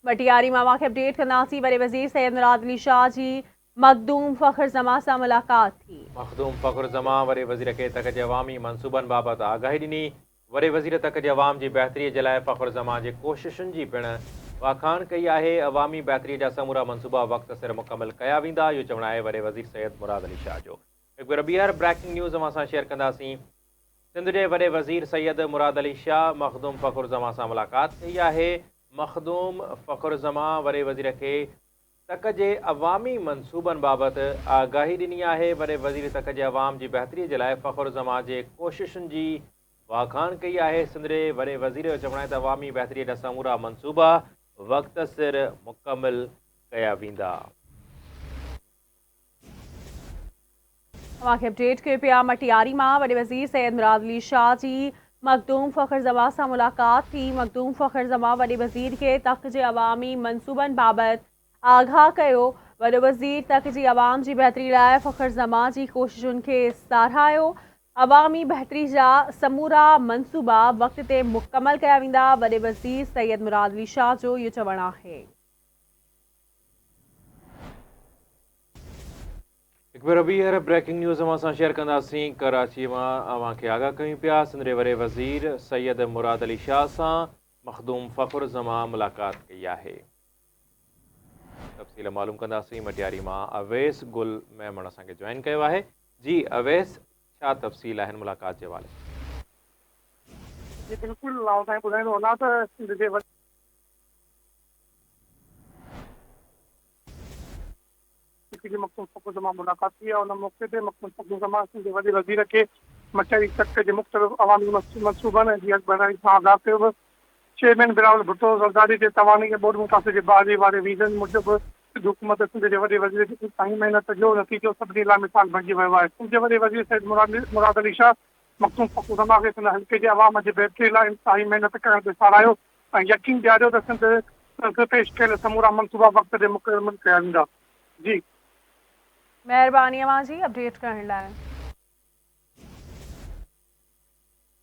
مٽياري مان اوهان کي اپڊيٽ ڪنداسين، وڏي وزير سيد مراد علي شاهه جي مخدوم فخر زمان سان ملاقات ٿي. مخدوم فخر زمان وڏي وزير کي تڪ جي عوامي منصوبن بابت آگاهي ڏني. وڏي وزير تڪ جي عوام جي بهتري جي لاء فخر زمان جي ڪوششن جي پڻ واکاڻ ڪئي آهي. عوامي بهتري جا سمورا منصوبا وقت سر مڪمل ڪيا ويندا، اهو چوڻ آهي وڏي وزير سيد مراد علي شاهه جو. هڪ ڀيرو ٻيهر بريڪنگ نيوز اوهان سان شيئر ڪنداسين. سنڌ جي وڏي وزير سيد مراد علي شاهه مخدوم فخر زمان سان ملاقات ڪئي آهي. مخدوم فخر زمان وڏي وزير کي تڪ جي عوامي منصوبن بابت آگاهي ڏني آهي. وڏي وزير تڪ جي عوام جي بهتري جي لاء فخر زمان جي ڪوششن جي واکاڻ ڪئي آهي. سنڌ جي وڏي وزير جو چوڻ آهي ته عوامي بهتري جا سمورا منصوبا وقت سر مڪمل ڪيا ويندا. اوهان کي اپڊيٽ ڪيو پيا مٽياري مان وڏي وزير سيد مراد علي شاهه جي مخدوم فخر زمان سان ملاقات ٿي، مخدوم فخر زمان وڏي وزير کي تڪ جي عوامي منصوبن بابت آگاهه ڪيو، وڏو وزير تڪ جي عوام جي بهتري لاء فخر زمان جي ڪوششن کي ساراهيو، عوامي بهتري جا سمورا منصوبا وقت تي مڪمل ڪيا ويندا، وڏي وزير سيد مراد علي شاهه جو اهو چوڻ آهي. هڪ ڀيرو ٻيهر بريڪنگ نيوز اوهان سان شيئر ڪنداسين ڪراچي مان اوهان کي آگاهه ڪيون پيا سنڌ جي وڏي وزير سيد مراد علي شاهه سان مخدوم فخر زمان ملاقات ڪئي آهي تفصيل معلوم ڪنداسين مٽياري مان اويس گل ميمڻ اسان کي جوائن ڪيو آهي جي اويس ڇا تفصيل آهن ملاقات جي حوالي سان. جي بلڪل آئون سائين ٻڌائيندو هلان ته سنڌ جي جي مخدوم فخر زمان ملاقات ٿي آهي ان موقعي تي مخدوم فخر زمان سنڌ جي وڏي وزير کي مٽياري تڪ جي مختلف عوامي منصوبن جي اڳڀرائي سان آگاهه ڪيو ويو. چيئرمين بلاول ڀٽو زرداري جي توانائي ۽ ٻوڏ متاثر جي بحالي واري ويزن موجب سنڌ حڪومت سنڌ جي وڏي وزير جي انتهائي محنت جو نتيجو سڀني لاء مثال بڻجي ويو آهي. سنڌ جي وڏي وزير سيد مراد علي شاهه مخدوم فخر زمان کي سندس حلقي جي عوام جي بهتري لاء انتهائي محنت ڪرڻ تي ساراهيو ۽ يقين ڏياريو ته سنڌ کي پيش ڪيل سمورا منصوبا وقت تي مڪمل ڪيا ويندا. جي. مهرباني اوهان جي اپڊيٽ ڪرڻ لاء.